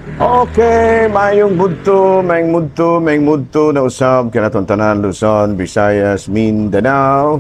Okay, mayong budto, mayong mudto, mayong mudto na usab kanatong tanan, Luzon, Visayas, Mindanao.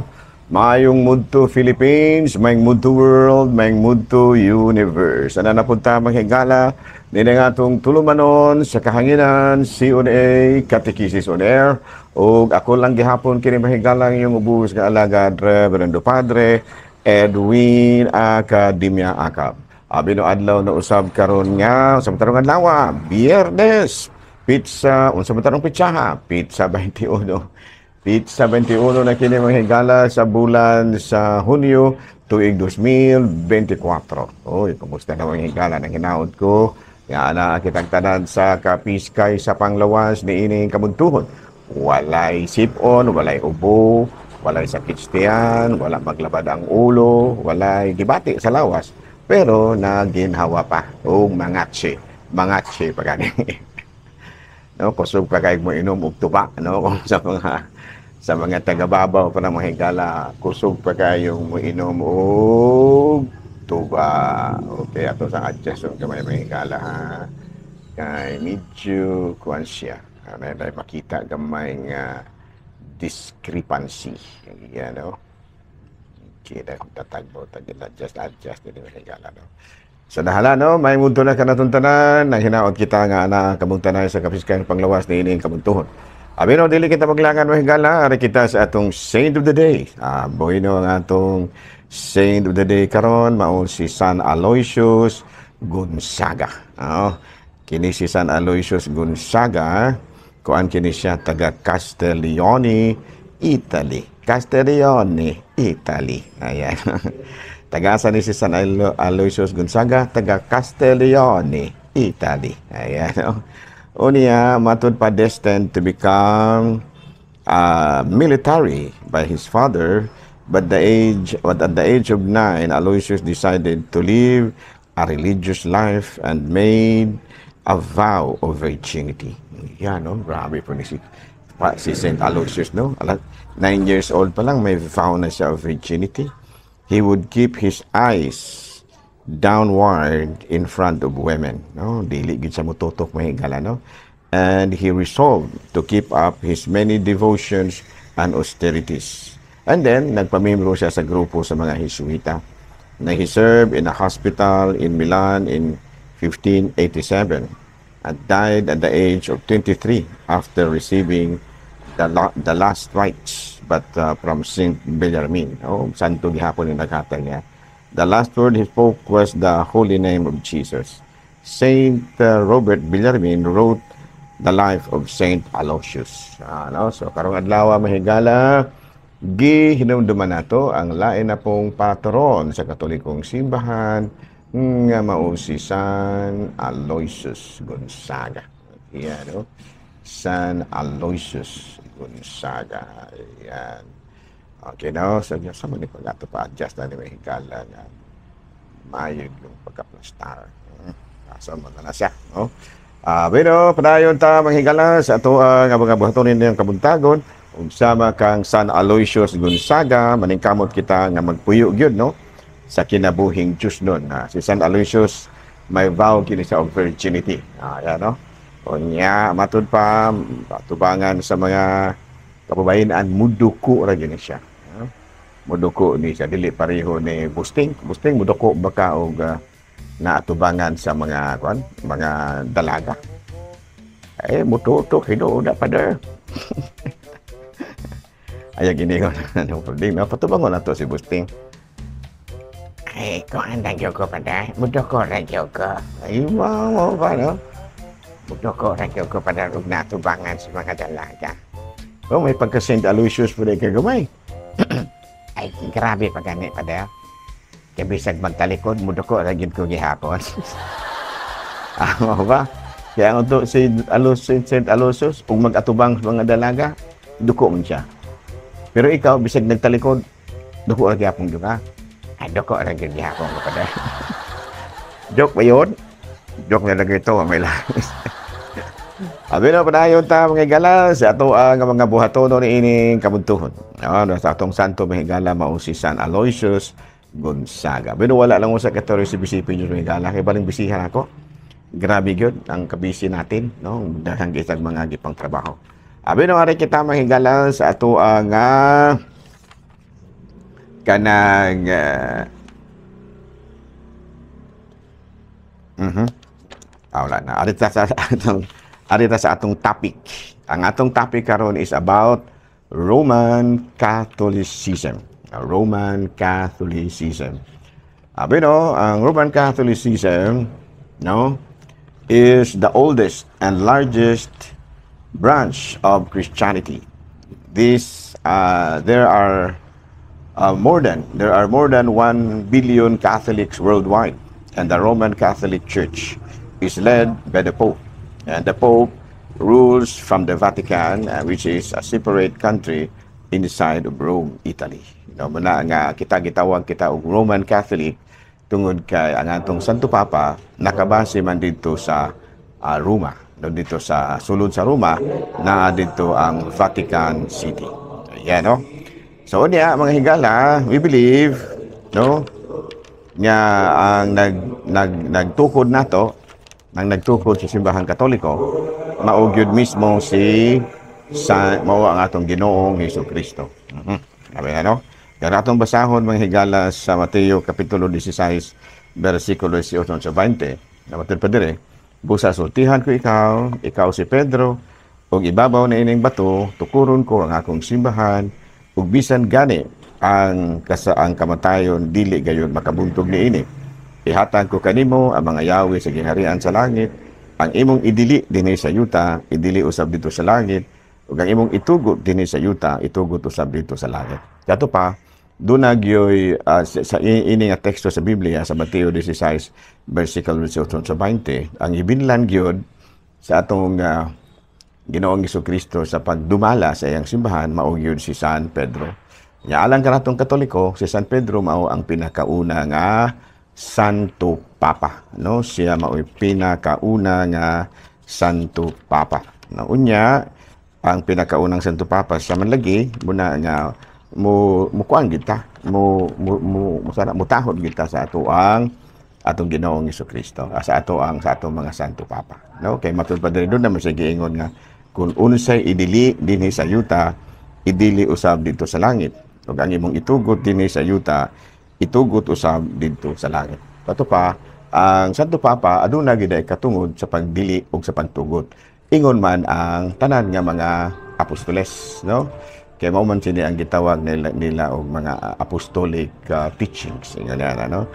Mayong mudto, Philippines, mayong mudto, world, mayong mudto, universe. Ana na punta, mga higala, nini nga atong tulumanon sa kahanginan, C&A, Catechesis on Air. Ug ako lang gihapon kini, mahigalang yung ubos nga alagad, Reverendo Padre Edwin Academia Acab. Abi no adlaw na usab karon nga sa matarong adlaw, Biyernes. Petsa, unsa man tarong petsaha? Petsa 21. Petsa 21 na kini, mga higala, sa bulan sa Hunyo, tuig 2024. Oy, kumusta na, mga higala? Nang hinaot ko nga ana kitang tanan sa kapiskay sa panglawas ni ining kabuntuhon. Walay sipon, walay ubo, walay sakit sa tiyan, wala maglabad ang ulo, walay gibati sa lawas. Pero naginhawa pa og mangatsi. Mangatsi pa gani. No, kusog pa kay mo inom og tuba, no? Kung sa mga taga-babaw pa ng mga higala, kusog pa kayong mo inom og tuba. Okay, ato sa adjust og gamay, mga higala, ha. Kay medyo kuan siya. May makita gamay nga discrepancy. Yan, no? Okay, dahil tatagbo, tagil adjust, adjust, din mga higala, no? Sa dahala, no, may mundo na kanatong tanan, nang hinaot kita nga ana kamong tanan sa kapiskayan panglawas ni ining kabuntuhon. Abi no, dili kita maglangan, mga higala, ari kita sa atong Saint of the Day. Bueno, ang atong Saint of the Day karon mao si San Aloysius Gonzaga. Oh, kini si San Aloysius Gonzaga, kuan kini siya, taga Castiglione, Italy. Castiglione, Italy. Ayan. Taga asa ni si San Aloysius Gonzaga? Taga Castiglione, Italy. Ayan. Oh. Unya, matud pa destined to become military by his father, but at the age of 9, Aloysius decided to live a religious life and made a vow of virginity. Yan, no? Grabe po ni si Saint Aloysius, no? 9 years old pa lang, may vow na siya of virginity. He would keep his eyes downward in front of women, no? Dili gid siya mututok, mga higala, no? And he resolved to keep up his many devotions and austerities. And then, nagpamembro siya sa grupo sa mga Jesuita na he served in a hospital in Milan in 1587 and died at the age of 23 after receiving the last rites but from Saint Bellarmine. Oh, santo gihapon yung naghatag niya. The last word he spoke was the holy name of Jesus. Saint Robert Bellarmine wrote the life of Saint Aloysius. No? So karong adlaw, mahigala, gihinumduman nato ang lain na pong patron sa Katolikong Simbahan nga mao si San Aloysius Gonzaga. Yan, no? San Aloysius Gonzaga. Yan. Okay, no? So, sa man pag ato pa adjust na ni may higala nga maayo yung pagka-plastar. Asa man na siya, no? Pero padayon ta, mga higala, sa ato nga mga buhaton ninyong kabuntagon ug sama kang San Aloysius Gonzaga, maningkamot kita nga magpuyo gyud, no, sa kinabuhing Diyos nun. Si San Aloysius may vow kini sa og virginity. Yan, no? Unya, matud pa tubangan sa mga kababayen-an, muduko ra gyud ni siya. No? Muduko ni siya, dili pareho ni Busting. Busting, muduko baka og naatubangan sa mga kuan, mga dalaga. Eh, mututok hinuon na, Father. Ay, gini ko na no, no, patubangon na to si Busting. Ay, kuan na gyud ko, Father. Muduko ra gyud ko. Ay, mao ba, no? Muduko ra gyud ko, Father, ug natubangan sa mga dalaga. Oh, may pagka Saint Aloysius po kay gamay. Ay, grabe pa gani, Father. Kay bisag magtalikod, muduko ra gyud ko gihapon. Ah, mao ba? Kaya ang to si Aloysius, Saint Aloysius, ug mag-atubang sa mga dalaga, duko man siya. Pero ikaw, bisag nagtalikod, duko ra gyapon gyud ka. Ay, duko ra gyud gihapon ko, Father. Joke ba yun? Joke na lang ito, may langis. Abi na padayon ta, mga higala, sa ato ang mga buhatono ni ining kabuntuhon. Ano, sa atong santo, mga higala, mao si San Aloysius Gonzaga. Pero wala lang usa ka si BCP news, mga higala, kay baling bisihan ako. Grabe gyud ang kabisi natin, no? Daghang kitag mga gipang trabaho. Abi no, ari kita, mga higala, sa ato ang kanang Ah, wala na. Ari ta sa atong topic. Ang atong topic karon is about Roman Catholicism. Roman Catholicism. Abi no, ang Roman Catholicism, no, is the oldest and largest branch of Christianity. This there are more than 1 billion Catholics worldwide, and the Roman Catholic Church is led by the Pope. And the Pope rules from the Vatican, which is a separate country inside of Rome, Italy. No, muna nga kita gitawag kita og Roman Catholic tungod kay ang atong Santo Papa nakabase man didto sa Roma. No, dito sa sulod sa Roma na didto ang Vatican City. Ayan, no? So unya, mga higala, we believe, no, nga ang nag nag nagtukod nato, ang nagtukod sa Simbahang Katoliko, mao gyud mismo si sa mao ang atong Ginoong Hesus Kristo. Sabi na, no? Kaya atong basahon, mga higala, sa Mateo kapitulo 16 bersikulo 18 sa 20. Namatid pa dire, "Busa sultihan ko ikaw, ikaw si Pedro, ug ibabaw na ining bato, tukuron ko ang akong simbahan, ug bisan gani ang kamatayon dili gayon makabuntog niini. Ihatag ko kanimo ang mga yawi sa gingharian sa langit. Ang imong idili dinhi sa yuta, idili usab didto sa langit, ug ang imong itugot dinhi sa yuta, itugot usab didto sa langit." Kato pa, duna gyoy sa ini nga teksto sa Biblia sa Mateo 16 versikulo 18 sa 20, ang ibinlan gyud sa atong Ginoong Kristo sa pagdumala sa iyang simbahan mao gyud si San Pedro. Nya alang kanatong Katoliko, si San Pedro mao ang pinakauna nga Santo Papa, no? Siya mao'y pinakauna nga Santo Papa. No, unya ang pinakaunang Santo Papa sa man lagi muna nga mo mukuan kita mo mo mo, mo sana mutahod kita sa ato ang atong Ginoong Kristo, sa atong mga Santo Papa, no? Kay matud pa diri, duna man siya giingon nga kung unsay idili dinhi sa yuta, idili usab didto sa langit, ug ang imong itugot dinhi sa yuta, itugot usab didto sa langit. Kato pa, ang Santo Papa aduna gid ay katungod sa pagdili ug sa pagtugot. Ingon man ang tanan nga mga apostoles, no? Kay mao man sini ang gitawag nila og mga apostolic teachings. Ingon na, no?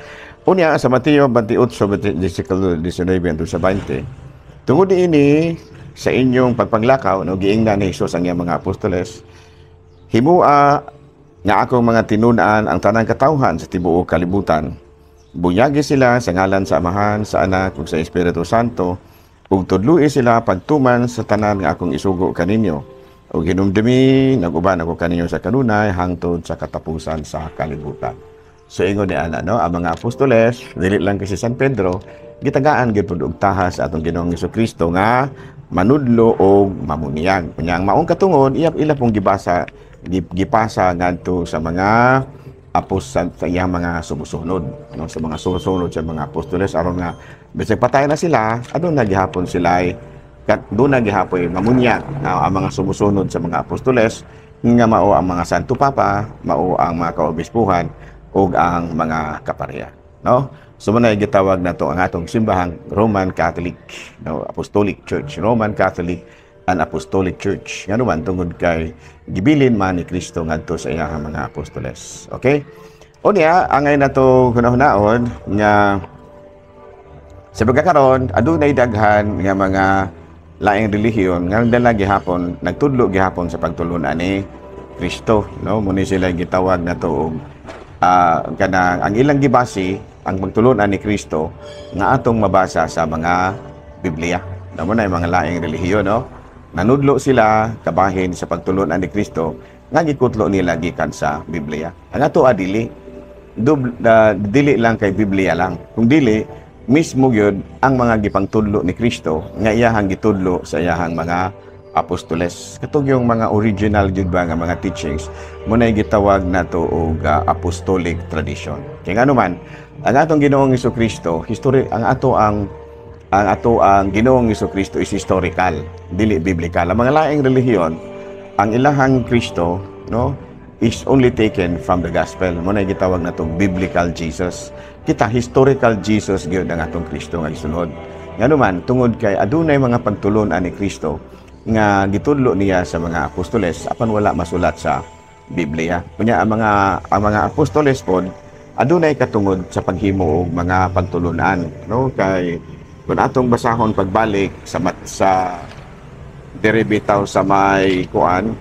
Unya sa Mateo 28 versikulo 19 sa 20, "Tungod niini, sa inyong pagpanglakaw," no, giingnan ni Jesus ang iyang mga apostoles, "himua nga akong mga tinun-an ang tanang katawhan sa tibuok kalibutan. Bunyagi sila sa ngalan sa Amahan, sa Anak ug sa Espiritu Santo, ug tudloi sila pagtuman sa tanan nga akong isugo kaninyo. Ug hinumdumi, nag-uban ako kaninyo sa kanunay hangtod sa katapusan sa kalibutan." So ingon ni ana, no, ang mga apostoles, dili lang kay si San Pedro, gitagaan gyud pud og tahas sa atong Ginoong Kristo nga manudlo og mamuniyag. Unya ang maong katungod, iya ila pong gibasa gipasa ngadto sa mga apos sa iyang mga sumusunod, no, sa mga sumusunod sa mga apostoles, aron nga bisag patay na sila, aduna gihapon sila ay kat duna gihapon mamunyag na ang mga sumusunod sa mga apostoles nga mao ang mga Santo Papa, mao ang mga kaobispuhan ug ang mga kaparian, no? So mao na gitawag nato ang atong simbahang Roman Catholic, no, Apostolic Church, Roman Catholic and Apostolic Church. Ngano man, tungod kay gibilin man ni Kristo ngadto sa iyang mga apostoles. Okay? Unya, angay nato hunahunaon nga sa pagkakaron adunay daghan nga mga laing relihiyon nga nagdala gihapon, nagtudlo gihapon sa pagtulunan ni Kristo, no? Muni sila gitawag nato og kanang ang ilang gibase ang pagtulunan ni Kristo nga atong mabasa sa mga Biblia. Mao na yung mga laing relihiyon, no? Nanudlo sila kabahin sa pagtulunan ni Kristo nga gikutlo nila gikan sa Biblia. Ang ato adili dili lang kay Biblia lang. Kung dili mismo gyud ang mga gipangtudlo ni Kristo nga iyahang gitudlo sa iyahang mga apostoles. Katong yung mga original gyud ba nga mga teachings mo na gitawag nato og apostolic tradition. Kay ngano man, ang atong Ginoong Kristo, history ang ato ang Ang ato ang Ginoong Kristo is historical, dili biblical. Ang mga laing relihiyon, ang ilahang Kristo, no, is only taken from the gospel. Mo na gitawag natong biblical Jesus. Kita, historical Jesus gyud ang atong Kristo nga gisunod. Ngano man, tungod kay adunay mga pagtulon-an ni Kristo nga gitudlo niya sa mga apostoles apan wala masulat sa Biblia. Unya ang mga apostoles pod adunay katungod sa paghimo og mga pagtulunan, no, kay kung atong basahon pagbalik sa diri bitaw sa may kuan,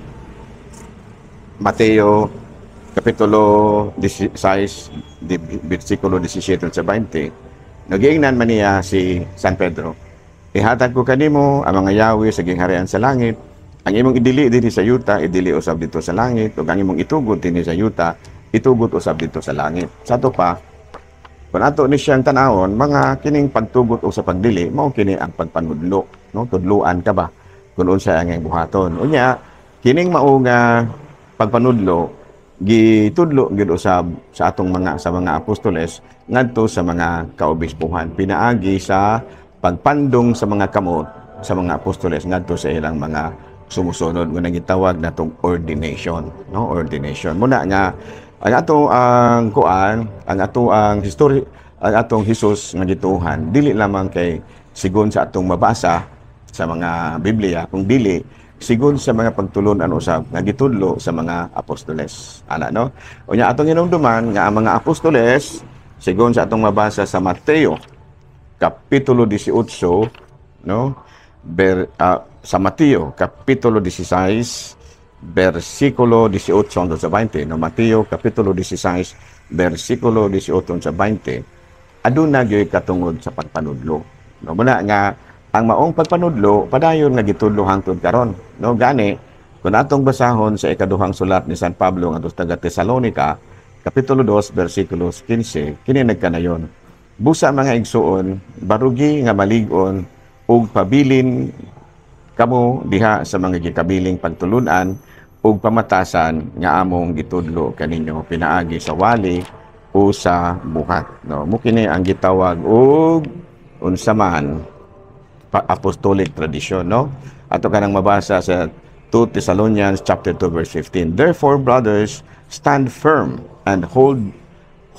Mateo kapitulo 16 bersikulo 17 sa 20, nagiingnan man niya si San Pedro, "Ihatag ko kanimo ang mga yawi sa gingharian sa langit. Ang imong idili dinhi sa yuta, idili usab didto sa langit, ug ang imong itugot dinhi sa yuta, itugot usab didto sa langit." Sa ato pa, kung ato ni siyang tan-awon, mga kining pagtugot o sa pagdili, mao kini ang pagpanudlo, no? Tudluan ka ba kung unsa ang iyang buhaton. Unya, kining mao nga pagpanudlo gitudlo gyud usab sa mga apostoles ngadto sa mga kaobispuhan pinaagi sa pagpandong sa mga kamot sa mga apostoles ngadto sa ilang mga sumusunod nga gitawag natong ordination, no? Ordination muna nga ang ato ang kuan, ang ato ang history, ang atong Hesus nga gituohan dili lamang kay sigon sa atong mabasa sa mga Biblia, kung dili sigon sa mga pagtulon-an usab nga gitudlo sa mga apostoles ana, no? Unya atong hinumduman nga ang mga apostoles, sigon sa atong mabasa sa Mateo kapitulo 18, no, sa Mateo kapitulo 16 bersikulo 18 hangtod sa 20, no, Mateo kapitulo 16 bersikulo 18 sa 20, aduna gyud katungod sa pagpanudlo, no? Muna nga ang maong pagpanudlo padayon nga gitudlo hangtod karon, no? Gani kung atong basahon sa ikaduhang sulat ni San Pablo ngadto sa taga Tesalonica kapitulo 2 bersikulo 15, kini nagkanayon, "Busa mga igsuon, barugi nga malig-on ug pabilin kamo diha sa mga gikabiling pagtulunan ug pamatasan nga among gitudlo kaninyo pinaagi sa wali o sa buhat," no? Mo kini ang gitawag og unsa man apostolic tradition, no? Ato kanang mabasa sa 2 Thessalonians chapter 2 verse 15, "Therefore, brothers, stand firm and hold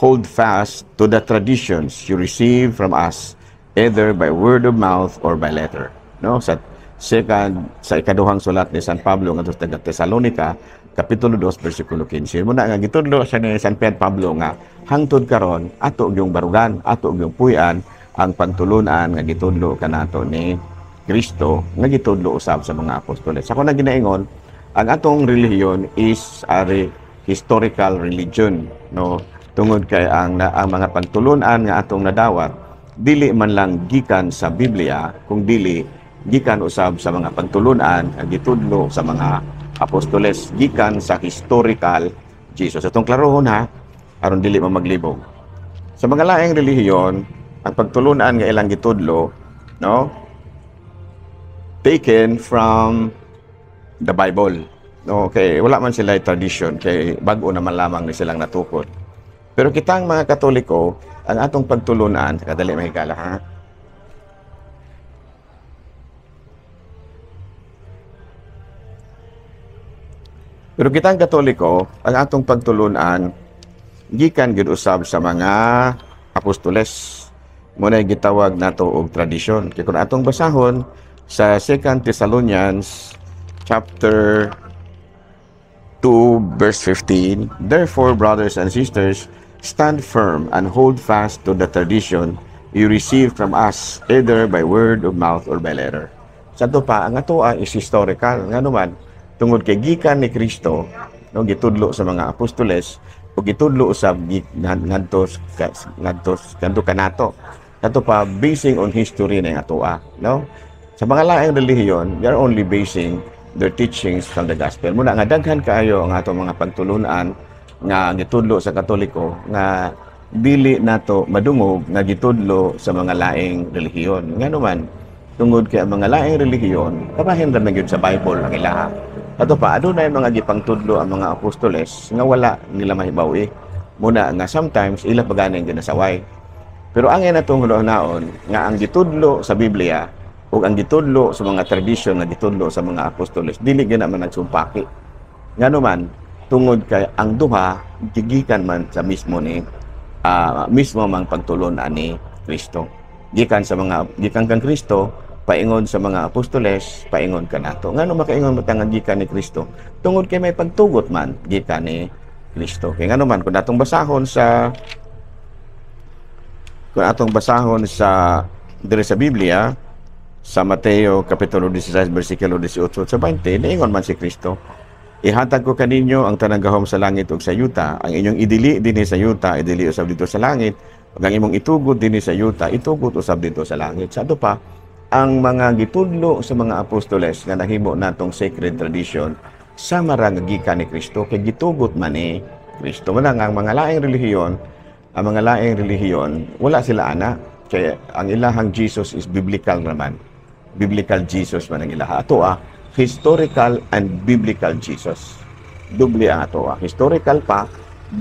hold fast to the traditions you receive from us, either by word of mouth or by letter," no? Sa second sa ikaduhang sulat ni San Pablo ngadto sa taga Tesalonica kapitulo 2 bersikulo 15. Muna nga gitudlo sa ni San Pedro Pablo nga hangtod karon ato gyung barugan, ato gyung puy-an ang pagtulunan nga gitudlo kanato ni Kristo nga gitudlo usab sa mga apostoles. Ako na ginaingon, ang atong relihiyon is a historical religion, no? Tungod kay ang mga pagtulunan nga atong nadawat dili man lang gikan sa Biblia, kung dili gikan usab sa mga pagtulunan nga gitudlo sa mga apostoles, gikan sa historical Jesus. Atong klarohon ha, aron dili maglibog. Sa mga laing relihiyon, ang pagtulunan nga ilang gitudlo, no, taken from the Bible. No, kay wala man sila tradition kay bag-o naman lamang ni silang natukod. Pero kitang mga Katoliko, ang atong pagtulunan, kadali mahigala ha. Pero kitang Katoliko, ang atong pagtulunan gikan gyud usab sa mga apostoles. Muna gitawag nato og tradisyon. Kay kung atong basahon sa 2 Thessalonians chapter 2 verse 15, "Therefore, brothers and sisters, stand firm and hold fast to the tradition you received from us, either by word of mouth or by letter." Sa ato pa, ang ato is historical. Ngano man, tungod kay gikan ni Kristo, no, gitudlo sa mga apostoles o gitudlo usab ngadto ngadto ngadto kanato. Ato pa, basing on history na atoa, no? Sa mga laing relihiyon, they are only basing their teachings from the gospel. Muna nga daghan kaayo ang atong mga pagtulunan nga gitudlo sa Katoliko nga dili nato madungog nga gitudlo sa mga laing relihiyon. Ngano man, tungod kay ang mga laing relihiyon, kabahin ra man gyud sa Bible ang ilaha. Ato pa, adunay mga gipangtudlo ang mga apostoles nga wala nila mahibaw-i. Muna nga sometimes ila pa ganing ginasaway. Pero ang natong hunaon nga ang gitudlo sa Biblia ug ang gitudlo sa mga tradisyon nga gitudlo sa mga apostoles, dili gyud man nagsumpaki. Ngano man, tungod kay ang duha gigikan man sa mismo ni mismo mang pagtulon-an ni Kristo. Gikan sa mga gikan kang Kristo paingon sa mga apostoles, paingon kanato. Ngano makaingon mo nga gikan ni Kristo? Tungod kay may pagtugot man gikan ni Kristo. Kay ngano man, kung atong basahon sa diri sa Biblia, sa Mateo kapitulo 16 bersikulo 18 sa 20, niingon man si Kristo, "Ihatag ko kaninyo ang tanang gahom sa langit ug sa yuta. Ang inyong idili dinhi sa yuta, idili usab didto sa langit. Ug ang imong itugot dinhi sa yuta, itugot usab didto sa langit." Sa ato pa, ang mga gitudlo sa mga apostoles nga nahimo natong sacred tradition, sama ra nga gikan ni Kristo kay gitugot man ni Kristo. Wala nga ang mga laing relihiyon, ang mga laing relihiyon, wala sila ana. Kaya ang ilahang Jesus is biblical naman. Biblical Jesus man ang ilaha. Ato historical and biblical Jesus. Doble ang ato. Historical pa,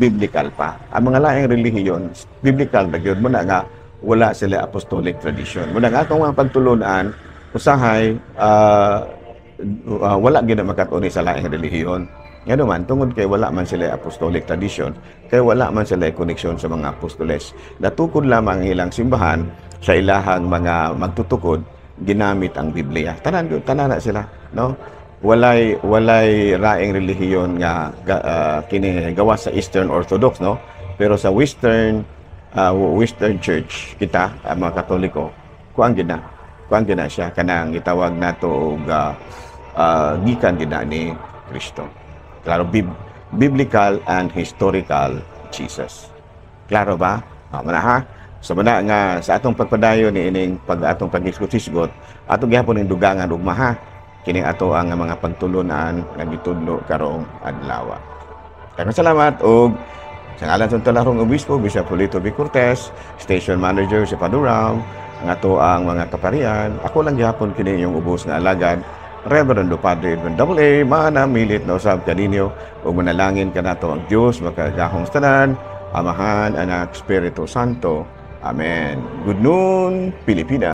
biblical pa. Ang mga laing relihiyon, biblical na gyud mo na nga wala sila apostolic tradition. Muna nga atong mga pagtulunan, usahay wala gyud na makatuni sa laing relihiyon. Ngano man, tungod kay wala man sila apostolic tradition, kay wala man sila koneksyon sa mga apostoles. Natukod lamang ang ilang simbahan sa ilahang mga magtutukod, ginamit ang Biblia. Tanan tanan na sila, no? Walay raing relihiyon nga kini gawas sa Eastern Orthodox, no? Pero sa Western Church kita, ang mga Katoliko, kuan gid na. Kuan gid na siya kanang gitawag nato og gikan gid na ni Kristo. Klaro, biblical and historical Jesus. Klaro ba? Ah, mana ha? So mana nga sa atong pagpadayon ni ining pag atong paghisgot-hisgot, atong gihapon ning dugangan ugma ha. Kini ato ang mga pagtulunan nga gitudlo karong adlaw. Daghang salamat og sa ngalan sa Talarong Obispo, Bishop Julito B. Cortez, Station Manager si Paduram, ang ato ang mga kaparian, ako lang gihapon kini inyong ubos nga alagad, Reverendo Padre Edwin AA, manamilit na usab kaninyo ug manalangin kanato ang Dios makagahong sa tanan, Amahan, Anak, Espiritu Santo. Amen. Good noon, Pilipinas.